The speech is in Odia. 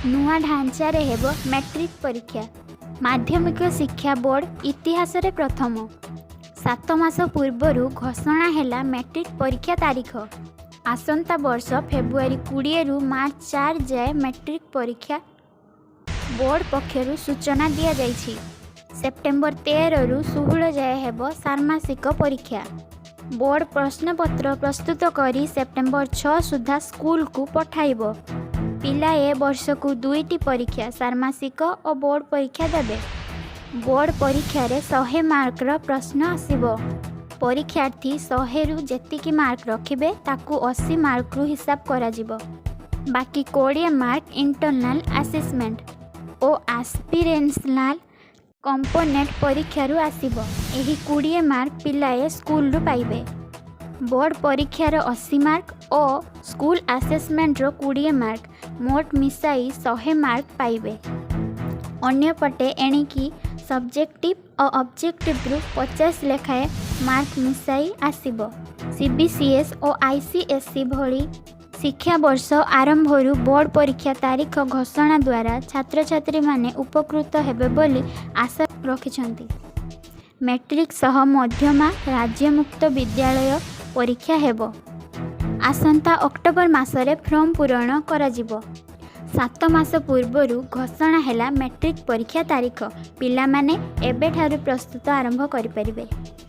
ନୂଆ ଢାଞ୍ଚାରେ ହେବ ମାଟ୍ରିକ ପରୀକ୍ଷା। ମାଧ୍ୟମିକ ଶିକ୍ଷା ବୋର୍ଡ ଇତିହାସରେ ପ୍ରଥମ। 7 ମାସ ପୂର୍ବରୁ ଘୋଷଣା ହେଲା ମାଟ୍ରିକ ପରୀକ୍ଷା ତାରିଖ। ଆସନ୍ତା ବର୍ଷ ଫେବୃଆରୀ 20ରୁ ମାର୍ଚ୍ଚ 4 ଯାଏ ମାଟ୍ରିକ ପରୀକ୍ଷା, ବୋର୍ଡ ପକ୍ଷରୁ ସୂଚନା ଦିଆଯାଇଛି। ସେପ୍ଟେମ୍ବର 13ରୁ 16 ଯାଏ ହେବ ଷାଣ୍ମାସିକ ପରୀକ୍ଷା। ବୋର୍ଡ ପ୍ରଶ୍ନପତ୍ର ପ୍ରସ୍ତୁତ କରି ସେପ୍ଟେମ୍ବର 6 ସୁଦ୍ଧା ସ୍କୁଲକୁ ପଠାଇବ। ପିଲାଏ ବର୍ଷକୁ ଦୁଇଟି ପରୀକ୍ଷା, ଷାଣ୍ମାସିକ ଓ ବୋର୍ଡ ପରୀକ୍ଷା ଦେବେ। ବୋର୍ଡ ପରୀକ୍ଷାରେ 100 ମାର୍କର ପ୍ରଶ୍ନ ଆସିବ। ପରୀକ୍ଷାର୍ଥୀ 100ରୁ ଯେତିକି ମାର୍କ ରଖିବେ, ତାକୁ 80 ମାର୍କରୁ ହିସାବ କରାଯିବ। ବାକି 20 ମାର୍କ ଇଣ୍ଟରନାଲ ଆସେସମେଣ୍ଟ ଓ ଆସ୍ପିରେସନାଲ କମ୍ପୋନେଣ୍ଟ ପରୀକ୍ଷାରୁ ଆସିବ। ଏହି 20 ମାର୍କ ପିଲାଏ ସ୍କୁଲରୁ ପାଇବେ। ବୋର୍ଡ ପରୀକ୍ଷାର 80 ମାର୍କ ଓ ସ୍କୁଲ ଆସେସମେଣ୍ଟର 20 ମାର୍କ, ମୋଟ ମିଶାଇ 100 ମାର୍କ ପାଇବେ। ଅନ୍ୟପଟେ ଏଣିକି ସବଜେକ୍ଟିଭ ଓ ଅବଜେକ୍ଟିଭରୁ 50 ଲେଖାଏଁ ମାର୍କ ମିଶାଇ ଆସିବ। ସିବିଏସ୍ଇ ଓ ଆଇସିଏସ୍ଇ ଭଳି ଶିକ୍ଷାବର୍ଷ ଆରମ୍ଭରୁ ବୋର୍ଡ ପରୀକ୍ଷା ତାରିଖ ଘୋଷଣା ଦ୍ୱାରା ଛାତ୍ରଛାତ୍ରୀମାନେ ଉପକୃତ ହେବେ ବୋଲି ଆଶା ରଖିଛନ୍ତି। ମେଟ୍ରିକ ସହ ମଧ୍ୟମା, ରାଜ୍ୟ ମୁକ୍ତ ବିଦ୍ୟାଳୟ ପରୀକ୍ଷା ହେବ। ଆସନ୍ତା ଅକ୍ଟୋବର ମାସରେ ଫର୍ମ ପୂରଣ କରାଯିବ। 7 ମାସ ପୂର୍ବରୁ ଘୋଷଣା ହେଲା ମାଟ୍ରିକ ପରୀକ୍ଷା ତାରିଖ। ପିଲାମାନେ ଏବେଠାରୁ ପ୍ରସ୍ତୁତି ଆରମ୍ଭ କରିପାରିବେ।